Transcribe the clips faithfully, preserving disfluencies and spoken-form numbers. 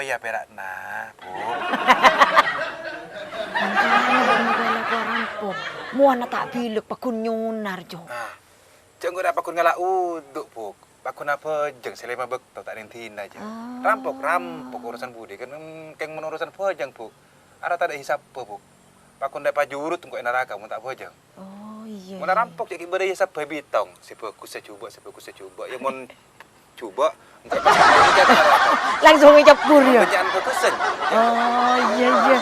Oya pera'na, Bu. Mangkana bâ'na rèya la kowat rampok. Mowana ta' bilâk paggun nyonar, Jo. Ah, jhâ' engko' ra paggun ngala' uduk, Bu. Paggun abhâjâng sè lèma bâkto ta' nèng-dina, jhâ'. Ah. Rampok, rampok urusan budi kan, em, kèng mon urusan bhâjâng, Bu. Arè tadâ' hisabbhâ, Bu. Paggun ta' pajurut engko' è naraka mon ta' bhâjâng. Oh, iyâ, Mon iyâ. Rampok jhâ' ghi' bâdâ hisabbhâ bitong, sè bhâgus sè jhubâ', sè bhâgus sè jhubâ'. Iyâ, mon jhubâ', engko' pas naraka. Langsung ècabbhur, yâ? Bânnya'an bhâgusan. Oh, iyâ, iyâ.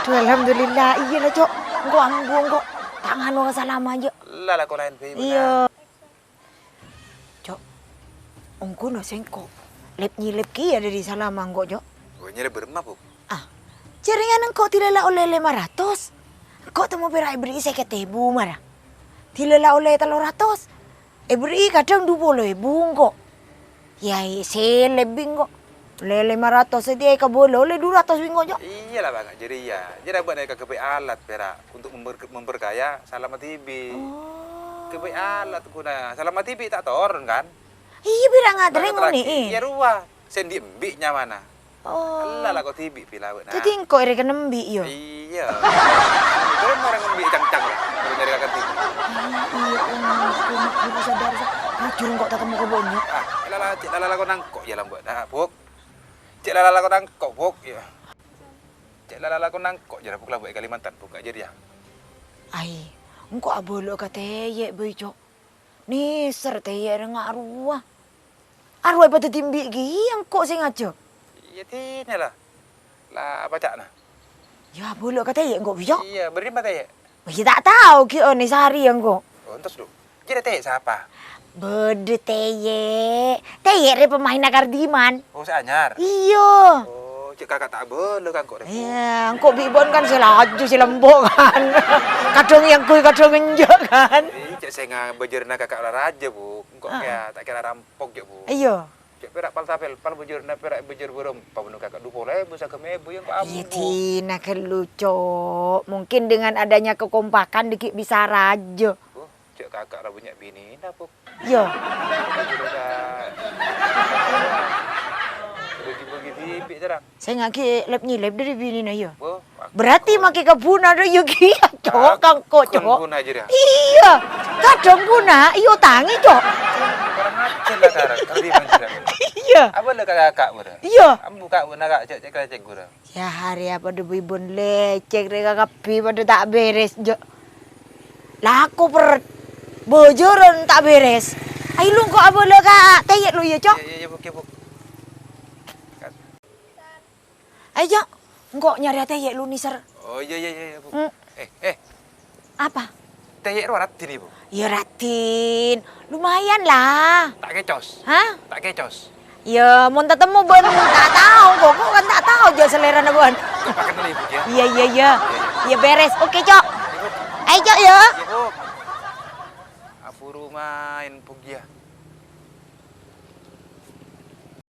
Duh, alhamdulillah. Iyâ la, Cok. Engko' ambu, engko' ta' nganu ka Salama, jhâ'. La, la, kok laèn bhâi, Iyâ. Cok, ongghuwâ sèngko' lèp-nyèlèp kèya dâri Salama engko', Cok. Oh, nyèlèp bârâmma, Bu? Ah, jhârèyan engko' dâlâla ollè lèma ratos. Engko' temmo pèra' èberri'i sèket èbu mara. Dâlâla ollè tello ratos. Èberri'i kadhâng du polo èbu engko'. Yâ, sè lebbi engko'. Ollè lèma ratos sè dhi' èkabâlâ, ollè du ratos bi' engko', Cok. Iyâ la, Bang, jârèya. Jârèya bâ'na èkaghâbây alat pèra' untuk member-, memperkaya Salama dhibi'. Oh. Ghâbây alat ghuna Salama dhibi' ta' toron, kan? Iyâ, pèra' ngaterrè Bang, ngone'è. Iyâ, rowa. Sè endi' embi' nyamana. Oh. Ella la kok dhibi' pèra' bâ'na. Dhâddhi engko' èrèken embi', yâ? Iyâ. Bâ'na orèng embi' cang-cang, la. Bâ'na nyarè kakè dhibi'. Iyâ, iyâ, iyâ, iyâ, sadar, sa-, bujur engko' ta' temmo ka bânnya'. Ah, la, la, cè' la, la, la, kok nangko' yâ, la, Mbak. Nah, Buk. Cè' la-lala ko' nangko', Buk, yâ. Cè' la-lala ko' nangko', jârâ, Buk, la, Buk, è Kalimantan, Buk, jârèya. Ai, engko' abâlâ ka tèyè' bhâi, Cok. Nèser tèyè' rèng arowa. Arowa èpadhâddhi embi' kèya engko' sè ngajhâk. Iyâ, dinah, la. La, apa ca'na? Yâ, abâlâ ka tèyè' engko' bhâi, Cok. Iyâ, bârâmma tèyè'? Yâ, ta' tao, ghi' onè sarè engko'. Oh, entos, Du. Jârèya tèyè' sapa? Bâdâ tèyè'. Tèyè' rè pemainna Kardiman. Oh, sè anyar? Iyâ. Oh, cè' kaka' ta' abâlâ ka engko' rè, Bu. Iyâ, engko' bi' bâ'na kan sè laju, sè lembok kan. Kadhâng èyangghuy, kadhâng enjâ' kan. Ih, cè' sènga' bâjârânna kaka' la rajâ, Bu. Engko' Ah. kèya ta' kèra rampok, jâ', Bu. Iyâ. Cè' pèra' pal-tapèl, pal bâjârânna pèra' bâjâr bârâmpa, bânnè kaka' du polo èbu, sagâmma èbu, yâ, engko' ambu. Iyâ, dinah ghâllu, Cok. Mungkin dengan adanya kekompakan dâgghi' bisa rajâ. Oh, cè' kaka' ra bânnya' binèna, Bu. Iyâ. Bâgi-bâgi dhibi' terang. Sènga' ghi' lèp-nyèlèp dâri binèna, iyâ. Wah, Berarti wah. Makkè ka buna dâ' iyâ kèya, Cok, Ah, kangko', Cok. Buna, jârèya. Iyâ. Kadhâng buna, iyâ otangè, Cok. Jhâ' la karè, lebbi panjhârâng. Iyâ. Apa la ka-, ka-, ka-, bârâ? Iyâ. Ambu ka-, bâna ka-, cè', cè', cè', bârâ. Yâ, arè apa dâ' bâi bân lècèk rè ka kabbhi padâ ta' bèrès, Jo'. Lako perrèt. Bâjârân ta' bèrès. Ayo lu engko' abâlâ ka tèyè' lu, yâ, Jo'. Iyâ, iyâ, iyâ, Bu', iyâ, Bu'. Ayo, Jo'. Engko' nyarè tèyè' lu, nèser. Oh, iyâ, iyâ, iyâ, iyâ, Bu'. Hmm. Eh, eh. Apa? Tèyè' rowa raddhin, Bu'? Yâ, raddhin. Lumayan lah. Ta' kècos? Hah? Ta' kècos? Yâ, mon tatemmo bân ta' tao, kok, kok kan ta' tao jhâ' salèrana bân. Pakenna, Bu', yâ? Iyâ, iyâ, iyâ. Iyâ, bèrès. Oke, Jo'. Iyâ, Bu'. Ayo, Jo', yâ. Iyâ, Bu'. Aburu maèn, Bu', yâ.